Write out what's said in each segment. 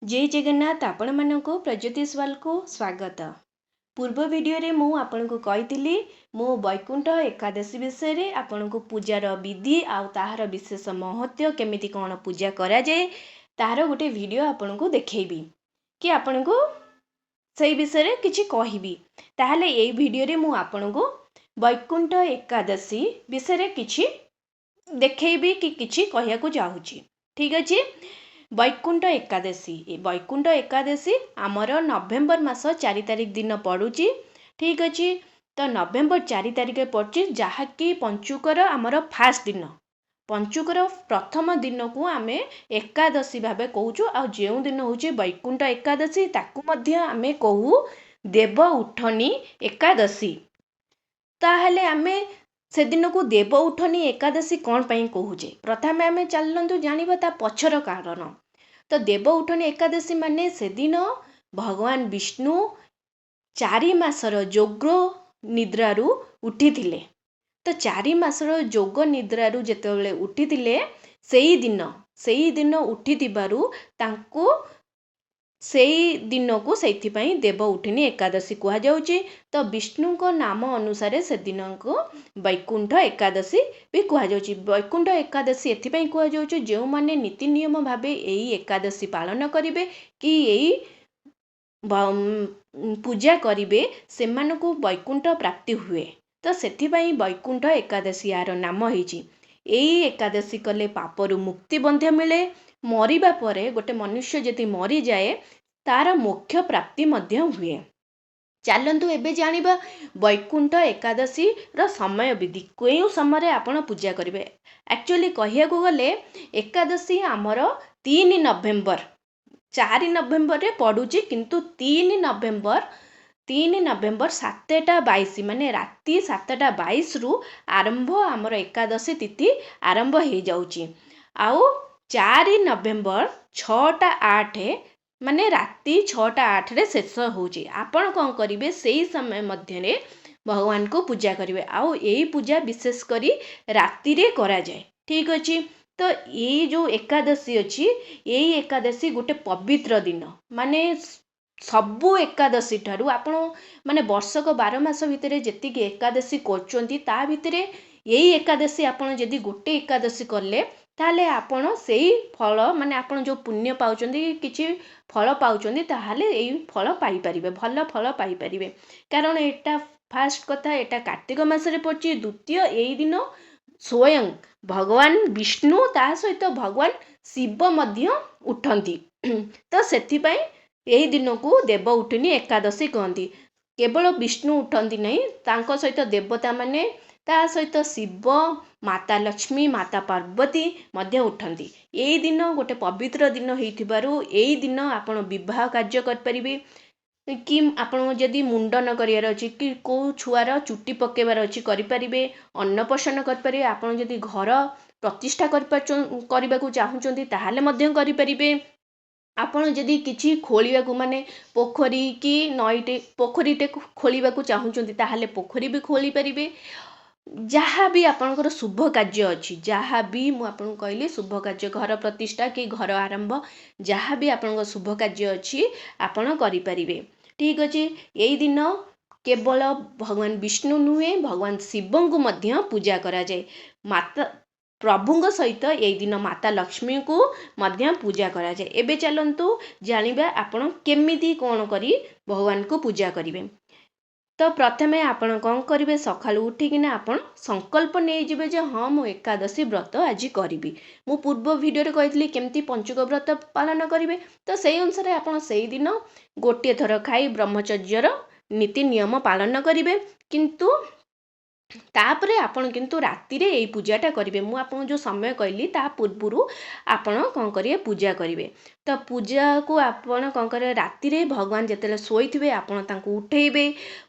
ଜୟ ଜଗନ୍ନାଥ। ଆପଣମାନଙ୍କୁ ପ୍ରଜ୍ୟୋତିଷ ୱାର୍ଲ୍ଡକୁ ସ୍ୱାଗତ। ପୂର୍ବ ଭିଡ଼ିଓରେ ମୁଁ ଆପଣଙ୍କୁ କହିଥିଲି, ମୁଁ ବୈକୁଣ୍ଠ ଏକାଦଶୀ ବିଷୟରେ ଆପଣଙ୍କୁ ପୂଜାର ବିଧି ଆଉ ତାହାର ବିଶେଷ ମହତ୍ତ୍ୱ, କେମିତି କ'ଣ ପୂଜା କରାଯାଏ, ତାହାର ଗୋଟେ ଭିଡ଼ିଓ ଆପଣଙ୍କୁ ଦେଖେଇବି କି ଆପଣଙ୍କୁ ସେଇ ବିଷୟରେ କିଛି କହିବି। ତାହେଲେ ଏଇ ଭିଡ଼ିଓରେ ମୁଁ ଆପଣଙ୍କୁ ବୈକୁଣ୍ଠ ଏକାଦଶୀ ବିଷୟରେ କିଛି ଦେଖେଇବି କି କିଛି କହିବାକୁ ଚାହୁଁଛି। ଠିକ୍ ଅଛି। ବୈକୁଣ୍ଠ ଏକାଦଶୀ, ଏ ବୈକୁଣ୍ଠ ଏକାଦଶୀ ଆମର ନଭେମ୍ବର ମାସ 4 ତାରିଖ ଦିନ ପଡ଼ୁଛି। ଠିକ୍ ଅଛି। ତ ନଭେମ୍ବର 4 ତାରିଖରେ ପଡ଼ୁଛି, ଯାହାକି ପଞ୍ଚୁକର ଆମର ଫାଷ୍ଟ ଦିନ। ପଞ୍ଚୁକର ପ୍ରଥମ ଦିନକୁ ଆମେ ଏକାଦଶୀ ଭାବେ କହୁଛୁ। ଆଉ ଯେଉଁ ଦିନ ହେଉଛି ବୈକୁଣ୍ଠ ଏକାଦଶୀ, ତାକୁ ମଧ୍ୟ ଆମେ କହୁ ଦେବ ଉଠନି ଏକାଦଶୀ। ତାହେଲେ ଆମେ ସେଦିନକୁ ଦେବ ଉଠନି ଏକାଦଶୀ କ'ଣ ପାଇଁ କହୁଛେ? ପ୍ରଥମେ ଆମେ ଚାଲନ୍ତୁ ଜାଣିବା ତା ପଛର କାରଣ। ତ ଦେବ ଉଠନି ଏକାଦଶୀ ମାନେ ସେଦିନ ଭଗବାନ ବିଷ୍ଣୁ 4 ମାସର ଯୋଗ ନିଦ୍ରାରୁ ଉଠିଥିଲେ। ତ 4 ମାସର ଯୋଗ ନିଦ୍ରାରୁ ଯେତେବେଳେ ଉଠିଥିଲେ, ସେଇଦିନ ଉଠିଥିବାରୁ ତାଙ୍କୁ ସେଇ ଦିନକୁ ସେଇଥିପାଇଁ ଦେବ ଉଠିନି ଏକାଦଶୀ କୁହାଯାଉଛି। ତ ବିଷ୍ଣୁଙ୍କ ନାମ ଅନୁସାରେ ସେଦିନକୁ ବୈକୁଣ୍ଠ ଏକାଦଶୀ ବି କୁହାଯାଉଛି। ବୈକୁଣ୍ଠ ଏକାଦଶୀ ଏଥିପାଇଁ କୁହାଯାଉଛି, ଯେଉଁମାନେ ନୀତି ନିୟମ ଭାବେ ଏଇ ଏକାଦଶୀ ପାଳନ କରିବେ କି ଏଇ ପୂଜା କରିବେ, ସେମାନଙ୍କୁ ବୈକୁଣ୍ଠ ପ୍ରାପ୍ତି ହୁଏ। ତ ସେଥିପାଇଁ ବୈକୁଣ୍ଠ ଏକାଦଶୀ ୟାର ନାମ ହେଇଛି। ଏଇ ଏକାଦଶୀ କଲେ ପାପରୁ ମୁକ୍ତି ମଧ୍ୟ ମିଳେ। ମରିବା ପରେ ଗୋଟେ ମନୁଷ୍ୟ ଯଦି ମରିଯାଏ, ତାର ମୋକ୍ଷ ପ୍ରାପ୍ତି ମଧ୍ୟ ହୁଏ। ଚାଲନ୍ତୁ ଏବେ ଜାଣିବା ବୈକୁଣ୍ଠ ଏକାଦଶୀର ସମୟ ବିଧି, କେଉଁ ସମୟରେ ଆପଣ ପୂଜା କରିବେ। ଆକ୍ଚୁଆଲି କହିବାକୁ ଗଲେ ଏକାଦଶୀ ଆମର 3 ନଭେମ୍ବର, 4 ନଭେମ୍ବରରେ ପଡ଼ୁଛି, କିନ୍ତୁ 3 ନଭେମ୍ବର, 3 ନଭେମ୍ବର 7:22, ମାନେ ରାତି 7:22ରୁ ଆରମ୍ଭ, ଆମର ଏକାଦଶୀ ତିଥି ଆରମ୍ଭ ହେଇଯାଉଛି। ଆଉ 4 ନଭେମ୍ବର 6:08, ମାନେ ରାତି 6:08ରେ ଶେଷ ହେଉଛି। ଆପଣ କ'ଣ କରିବେ? ସେଇ ସମୟ ମଧ୍ୟରେ ଭଗବାନଙ୍କୁ ପୂଜା କରିବେ। ଆଉ ଏଇ ପୂଜା ବିଶେଷ କରି ରାତିରେ କରାଯାଏ। ଠିକ୍ ଅଛି। ତ ଏଇ ଯେଉଁ ଏକାଦଶୀ ଅଛି, ଏଇ ଏକାଦଶୀ ଗୋଟେ ପବିତ୍ର ଦିନ। ମାନେ ସବୁ ଏକାଦଶୀ ଠାରୁ ଆପଣ ମାନେ ବର୍ଷକ 12 ମାସ ଭିତରେ ଯେତିକି ଏକାଦଶୀ କରୁଛନ୍ତି, ତା ଭିତରେ ଏଇ ଏକାଦଶୀ ଆପଣ ଯଦି ଗୋଟେ ଏକାଦଶୀ କଲେ, ତାହେଲେ ଆପଣ ସେଇ ଫଳ, ମାନେ ଆପଣ ଯେଉଁ ପୁଣ୍ୟ ପାଉଛନ୍ତି, କିଛି ଫଳ ପାଉଛନ୍ତି, ତାହେଲେ ଏଇ ଫଳ ପାଇପାରିବେ, ଭଲ ଫଳ ପାଇପାରିବେ। କାରଣ ଏଇଟା ଫାଷ୍ଟ କଥା, ଏଇଟା କାର୍ତ୍ତିକ ମାସରେ ପଡ଼ୁଛି। ଦ୍ୱିତୀୟ, ଏଇ ଦିନ ସ୍ୱୟଂ ଭଗବାନ ବିଷ୍ଣୁ, ତା ସହିତ ଭଗବାନ ଶିବ ମଧ୍ୟ ଉଠନ୍ତି। ତ ସେଥିପାଇଁ ଏଇ ଦିନକୁ ଦେବ ଉଠିନି ଏକାଦଶୀ କହନ୍ତି। କେବଳ ବିଷ୍ଣୁ ଉଠନ୍ତି ନାହିଁ, ତାଙ୍କ ସହିତ ଦେବତାମାନେ, ତା ସହିତ ଶିବ, ମାତା ଲକ୍ଷ୍ମୀ, ମାତା ପାର୍ବତୀ ମଧ୍ୟ ଉଠନ୍ତି। ଏଇ ଦିନ ଗୋଟେ ପବିତ୍ର ଦିନ ହେଇଥିବାରୁ ଏଇ ଦିନ ଆପଣ ବିବାହ କାର୍ଯ୍ୟ କରିପାରିବେ କି ଆପଣଙ୍କୁ ଯଦି ମୁଣ୍ଡନ କରିବାର ଅଛି କି କେଉଁ ଛୁଆର ଚୁଟି ପକାଇବାର ଅଛି, କରିପାରିବେ। ଅନ୍ନପ୍ରାଶନ କରିପାରିବେ। ଆପଣ ଯଦି ଘର ପ୍ରତିଷ୍ଠା କରିବାକୁ ଚାହୁଁଛନ୍ତି, ତାହେଲେ ମଧ୍ୟ କରିପାରିବେ। ଆପଣ ଯଦି କିଛି ଖୋଳିବାକୁ, ମାନେ ପୋଖରୀ କି ନଈଟେ, ପୋଖରୀଟେ ଖୋଳିବାକୁ ଚାହୁଁଛନ୍ତି, ତାହେଲେ ପୋଖରୀ ବି ଖୋଳି ପାରିବେ। ଯାହା ବି ଆପଣଙ୍କର ଶୁଭ କାର୍ଯ୍ୟ ଅଛି, ଯାହା ବି ମୁଁ ଆପଣଙ୍କୁ କହିଲି ଶୁଭ କାର୍ଯ୍ୟ, ଘର ପ୍ରତିଷ୍ଠା କି ଘର ଆରମ୍ଭ, ଯାହା ବି ଆପଣଙ୍କ ଶୁଭ କାର୍ଯ୍ୟ ଅଛି, ଆପଣ କରିପାରିବେ। ଠିକ୍ ଅଛି। ଏଇ ଦିନ କେବଳ ଭଗବାନ ବିଷ୍ଣୁ ନୁହେଁ, ଭଗବାନ ଶିବଙ୍କୁ ମଧ୍ୟ ପୂଜା କରାଯାଏ। ମାତା ପ୍ରଭୁଙ୍କ ସହିତ ଏଇ ଦିନ ମାତା ଲକ୍ଷ୍ମୀଙ୍କୁ ମଧ୍ୟ ପୂଜା କରାଯାଏ। ଏବେ ଚାଲନ୍ତୁ ଜାଣିବା ଆପଣ କେମିତି କ'ଣ କରି ଭଗବାନଙ୍କୁ ପୂଜା କରିବେ। ତ ପ୍ରଥମେ ଆପଣ କ'ଣ କରିବେ? ସକାଳୁ ଉଠିକିନା ଆପଣ ସଂକଳ୍ପ ନେଇଯିବେ ଯେ ହଁ, ମୁଁ ଏକାଦଶୀ ବ୍ରତ ଆଜି କରିବି। ମୁଁ ପୂର୍ବ ଭିଡ଼ିଓରେ କହିଥିଲି କେମିତି ପଞ୍ଚୁକ ବ୍ରତ ପାଳନ କରିବେ। ତ ସେଇ ଅନୁସାରେ ଆପଣ ସେଇଦିନ ଗୋଟିଏ ଥର ଖାଇ ବ୍ରହ୍ମଚର୍ଯ୍ୟର ନୀତି ନିୟମ ପାଳନ କରିବେ। କିନ୍ତୁ ତାପରେ ଆପଣ କିନ୍ତୁ ରାତିରେ ଏଇ ପୂଜାଟା କରିବେ। ମୁଁ ଆପଣଙ୍କୁ ଯେଉଁ ସମୟ କହିଲି, ତା ପୂର୍ବରୁ ଆପଣ କ'ଣ କରିବେ? ପୂଜା କରିବେ। ତ ପୂଜାକୁ ଆପଣ କ'ଣ କରିବେ? ରାତିରେ ଭଗବାନ ଯେତେବେଳେ ଶୋଇଥିବେ, ଆପଣ ତାଙ୍କୁ ଉଠେଇବେ।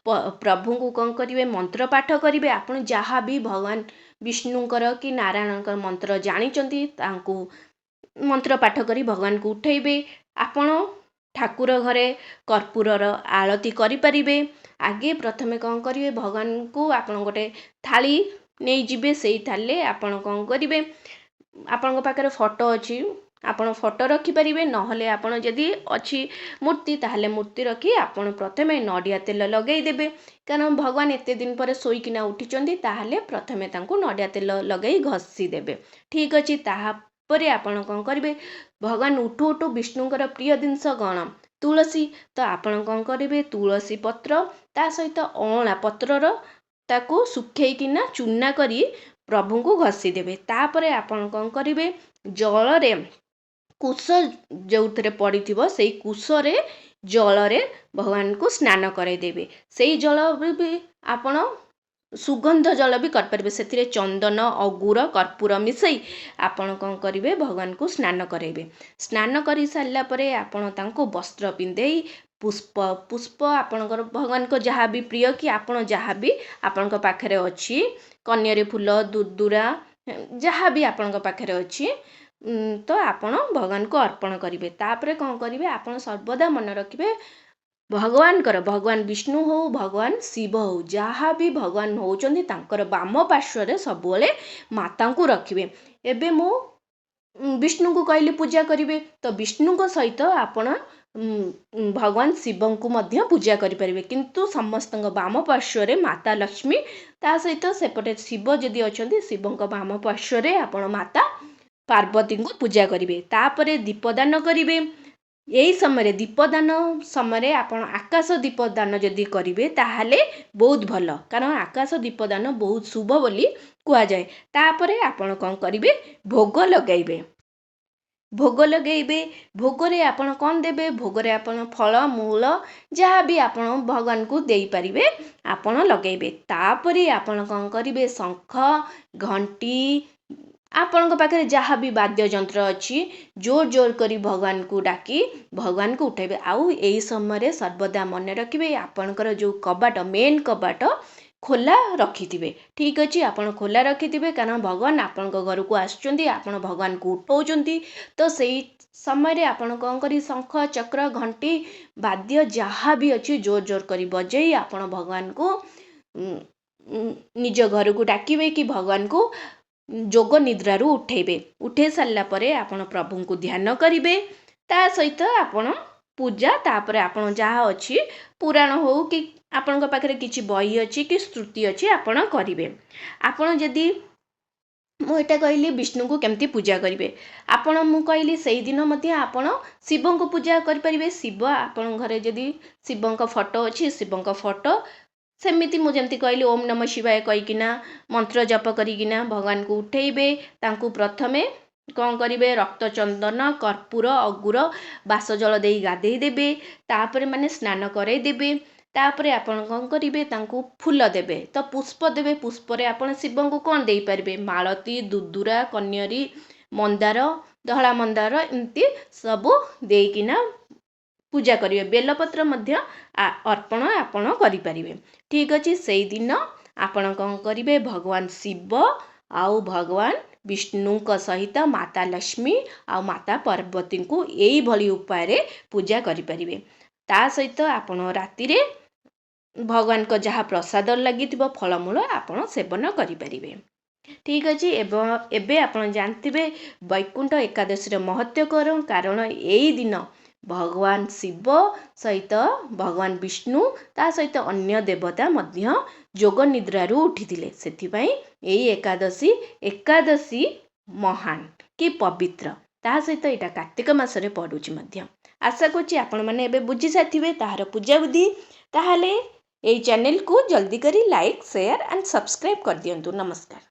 ପ୍ରଭୁଙ୍କୁ କ'ଣ କରିବେ? ମନ୍ତ୍ର ପାଠ କରିବେ। ଆପଣ ଯାହା ବି ଭଗବାନ ବିଷ୍ଣୁଙ୍କର କି ନାରାୟଣଙ୍କର ମନ୍ତ୍ର ଜାଣିଛନ୍ତି, ତାଙ୍କୁ ମନ୍ତ୍ର ପାଠ କରି ଭଗବାନଙ୍କୁ ଉଠେଇବେ। ଆପଣ ଠାକୁର ଘରେ କର୍ପୂରର ଆଳତି କରିପାରିବେ। ଆଗେ ପ୍ରଥମେ କ'ଣ କରିବେ? ଭଗବାନଙ୍କୁ ଆପଣ ଗୋଟେ ଥାଳି ନେଇଯିବେ। ସେଇ ଥାଳିରେ ଆପଣ କ'ଣ କରିବେ? ଆପଣଙ୍କ ପାଖରେ ଫଟୋ ଅଛି ଆପଣ ଫଟୋ ରଖିପାରିବେ, ନହେଲେ ଆପଣ ଯଦି ଅଛି ମୂର୍ତ୍ତି ତାହେଲେ ମୂର୍ତ୍ତି ରଖି ଆପଣ ପ୍ରଥମେ ନଡ଼ିଆ ତେଲ ଲଗାଇଦେବେ। କାରଣ ଭଗବାନ ଏତେ ଦିନ ପରେ ଶୋଇକିନା ଉଠିଛନ୍ତି, ତାହେଲେ ପ୍ରଥମେ ତାଙ୍କୁ ନଡ଼ିଆ ତେଲ ଲଗାଇ ଘଷି ଦେବେ। ଠିକ୍ ଅଛି, ତାହାପରେ ଆପଣ କ'ଣ କରିବେ? ଭଗବାନ ଉଠୁ ଉଠୁ ବିଷ୍ଣୁଙ୍କର ପ୍ରିୟ ଜିନିଷ କ'ଣ? ତୁଳସୀ। ତ ଆପଣ କ'ଣ କରିବେ? ତୁଳସୀ ପତ୍ର ତା ସହିତ ଅଁଳା ପତ୍ରର ତାକୁ ଶୁଖେଇକିନା ଚୁନା କରି ପ୍ରଭୁଙ୍କୁ ଘଷି ଦେବେ। ତାପରେ ଆପଣ କ'ଣ କରିବେ? ଜଳରେ କୁଶ ଯେଉଁଥିରେ ପଡ଼ିଥିବ, ସେଇ କୁଶରେ ଜଳରେ ଭଗବାନଙ୍କୁ ସ୍ନାନ କରାଇଦେବେ। ସେଇ ଜଳ ବି ଆପଣ ସୁଗନ୍ଧ ଜଳ ବି କରିପାରିବେ। ସେଥିରେ ଚନ୍ଦନ, ଅଗୁର, କର୍ପୂର ମିଶାଇ ଆପଣ କ'ଣ କରିବେ? ଭଗବାନଙ୍କୁ ସ୍ନାନ କରାଇବେ। ସ୍ନାନ କରିସାରିଲା ପରେ ଆପଣ ତାଙ୍କୁ ବସ୍ତ୍ର ପିନ୍ଧେଇ ପୁଷ୍ପ, ଆପଣଙ୍କର ଭଗବାନଙ୍କ ଯାହା ବି ପ୍ରିୟ କି ଆପଣ ଯାହା ବି ଆପଣଙ୍କ ପାଖରେ ଅଛି, କନିଅରି ଫୁଲ, ଦୁଦୁରା, ଯାହା ବି ଆପଣଙ୍କ ପାଖରେ ଅଛି, ତ ଆପଣ ଭଗବାନଙ୍କୁ ଅର୍ପଣ କରିବେ। ତାପରେ କ'ଣ କରିବେ? ଆପଣ ସର୍ବଦା ମନେ ରଖିବେ, ଭଗବାନଙ୍କର, ଭଗବାନ ବିଷ୍ଣୁ ହଉ, ଭଗବାନ ଶିବ ହଉ, ଯାହା ବି ଭଗବାନ ହେଉଛନ୍ତି, ତାଙ୍କର ବାମ ପାର୍ଶ୍ୱରେ ସବୁବେଳେ ମାତାଙ୍କୁ ରଖିବେ। ଏବେ ମୁଁ ବିଷ୍ଣୁଙ୍କୁ କହିଲି ପୂଜା କରିବେ, ତ ବିଷ୍ଣୁଙ୍କ ସହିତ ଆପଣ ଭଗବାନ ଶିବଙ୍କୁ ମଧ୍ୟ ପୂଜା କରିପାରିବେ, କିନ୍ତୁ ସମସ୍ତଙ୍କ ବାମ ପାର୍ଶ୍ୱରେ ମାତା ଲକ୍ଷ୍ମୀ। ତା ସହିତ ସେପଟେ ଶିବ ଯଦି ଅଛନ୍ତି, ଶିବଙ୍କ ବାମ ପାର୍ଶ୍ୱରେ ଆପଣ ମାତା ପାର୍ବତୀଙ୍କୁ ପୂଜା କରିବେ। ତାପରେ ଦୀପଦାନ କରିବେ। ଏଇ ସମୟରେ, ଦୀପଦାନ ସମୟରେ ଆପଣ ଆକାଶ ଦୀପଦାନ ଯଦି କରିବେ ତାହେଲେ ବହୁତ ଭଲ, କାରଣ ଆକାଶ ଦୀପଦାନ ବହୁତ ଶୁଭ ବୋଲି କୁହାଯାଏ। ତାପରେ ଆପଣ କ'ଣ କରିବେ? ଭୋଗ ଲଗାଇବେ। ଭୋଗ ଲଗାଇବେ। ଭୋଗରେ ଆପଣ କ'ଣ ଦେବେ? ଭୋଗରେ ଆପଣ ଫଳ ମୂଳ ଯାହା ବି ଆପଣ ଭଗବାନଙ୍କୁ ଦେଇପାରିବେ, ଆପଣ ଲଗାଇବେ। ତାପରେ ଆପଣ କ'ଣ କରିବେ? ଶଙ୍ଖ, ଘଣ୍ଟି, ଆପଣଙ୍କ ପାଖରେ ଯାହା ବି ବାଦ୍ୟଯନ୍ତ୍ର ଅଛି, ଜୋର ଜୋର କରି ଭଗବାନଙ୍କୁ ଡାକି ଭଗବାନଙ୍କୁ ଉଠାଇବେ। ଆଉ ଏଇ ସମୟରେ ସର୍ବଦା ମନେ ରଖିବେ, ଆପଣଙ୍କର ଯେଉଁ କବାଟ, ମେନ୍ କବାଟ ଖୋଲା ରଖିଥିବେ। ଠିକ୍ ଅଛି, ଆପଣ ଖୋଲା ରଖିଥିବେ, କାରଣ ଭଗବାନ ଆପଣଙ୍କ ଘରକୁ ଆସୁଛନ୍ତି, ଆପଣ ଭଗବାନଙ୍କୁ ଉଠଉଛନ୍ତି। ତ ସେଇ ସମୟରେ ଆପଣ କ'ଣ କରି ଶଙ୍ଖ, ଚକ୍ର, ଘଣ୍ଟି, ବାଦ୍ୟ ଯାହା ବି ଅଛି ଜୋର ଜୋର କରି ବଜେଇ ଆପଣ ଭଗବାନଙ୍କୁ ନିଜ ଘରକୁ ଡାକିବେ କି ଭଗବାନଙ୍କୁ ଯୋଗ ନିଦ୍ରାରୁ ଉଠେଇବେ। ଉଠେଇ ସାରିଲା ପରେ ଆପଣ ପ୍ରଭୁଙ୍କୁ ଧ୍ୟାନ କରିବେ। ତା ସହିତ ଆପଣ ପୂଜା, ତାପରେ ଆପଣ ଯାହା ଅଛି, ପୁରାଣ ହଉ କି ଆପଣଙ୍କ ପାଖରେ କିଛି ବହି ଅଛି କି ସ୍ତୁତି ଅଛି, ଆପଣ କରିବେ। ଆପଣ ଯଦି, ମୁଁ ଏଇଟା କହିଲି ବିଷ୍ଣୁଙ୍କୁ କେମିତି ପୂଜା କରିବେ। ଆପଣ, ମୁଁ କହିଲି, ସେଇଦିନ ମଧ୍ୟ ଆପଣ ଶିବଙ୍କୁ ପୂଜା କରିପାରିବେ। ଶିବ, ଆପଣଙ୍କ ଘରେ ଯଦି ଶିବଙ୍କ ଫଟୋ ଅଛି, ଶିବଙ୍କ ଫଟୋ ସେମିତି ମୁଁ ଯେମିତି କହିଲି, ଓମ୍ ନମ ଶିବାୟ କହିକିନା ମନ୍ତ୍ର ଜପ କରିକିନା ଭଗବାନଙ୍କୁ ଉଠେଇବେ। ତାଙ୍କୁ ପ୍ରଥମେ କ'ଣ କରିବେ? ରକ୍ତ ଚନ୍ଦନ, କର୍ପୂର, ଅଗୁର, ବାସଜଳ ଦେଇ ଗାଧେଇ ଦେବେ। ତାପରେ ମାନେ ସ୍ନାନ କରାଇ ଦେବେ। ତାପରେ ଆପଣ କ'ଣ କରିବେ? ତାଙ୍କୁ ଫୁଲ ଦେବେ, ତ ପୁଷ୍ପ ଦେବେ। ପୁଷ୍ପରେ ଆପଣ ଶିବଙ୍କୁ କ'ଣ ଦେଇପାରିବେ? ମାଳତୀ, ଦୁଦୁରା, କନିଅରି, ମନ୍ଦାର, ଧଳା ମନ୍ଦାର, ଏମିତି ସବୁ ଦେଇକିନା ପୂଜା କରିବେ। ବେଲପତ୍ର ମଧ୍ୟ ଅର୍ପଣ ଆପଣ କରିପାରିବେ। ଠିକ୍ ଅଛି, ସେଇଦିନ ଆପଣ କ'ଣ କରିବେ? ଭଗବାନ ଶିବ ଆଉ ଭଗବାନ ବିଷ୍ଣୁଙ୍କ ସହିତ ମାତା ଲକ୍ଷ୍ମୀ ଆଉ ମାତା ପାର୍ବତୀଙ୍କୁ ଏଇଭଳି ଉପାୟରେ ପୂଜା କରିପାରିବେ। ତା ସହିତ ଆପଣ ରାତିରେ ଭଗବାନଙ୍କ ଯାହା ପ୍ରସାଦ ଲାଗିଥିବ, ଫଳମୂଳ, ଆପଣ ସେବନ କରିପାରିବେ। ଠିକ୍ ଅଛି, ଏବଂ ଏବେ ଆପଣ ଜାଣିଥିବେ ବୈକୁଣ୍ଠ ଏକାଦଶୀର ମହତ୍ତ୍ୱ କ'ଣ? କାରଣ ଏଇ ଦିନ ଭଗବାନ ଶିବ ସହିତ ଭଗବାନ ବିଷ୍ଣୁ, ତା ସହିତ ଅନ୍ୟ ଦେବତା ମଧ୍ୟ ଯୋଗ ନିଦ୍ରାରୁ ଉଠିଥିଲେ। ସେଥିପାଇଁ ଏଇ ଏକାଦଶୀ ମହାନ କି ପବିତ୍ର। ତା ସହିତ ଏଇଟା କାର୍ତ୍ତିକ ମାସରେ ପଡ଼ୁଛି ମଧ୍ୟ। ଆଶା କରୁଛି ଆପଣମାନେ ଏବେ ବୁଝି ସାରିଥିବେ ତାହାର ପୂଜାବିଧି। ତାହେଲେ ଏଇ ଚ୍ୟାନେଲକୁ ଜଲ୍ଦି କରି ଲାଇକ୍, ସେୟାର ଆଣ୍ଡ ସବସ୍କ୍ରାଇବ୍ କରିଦିଅନ୍ତୁ। ନମସ୍କାର।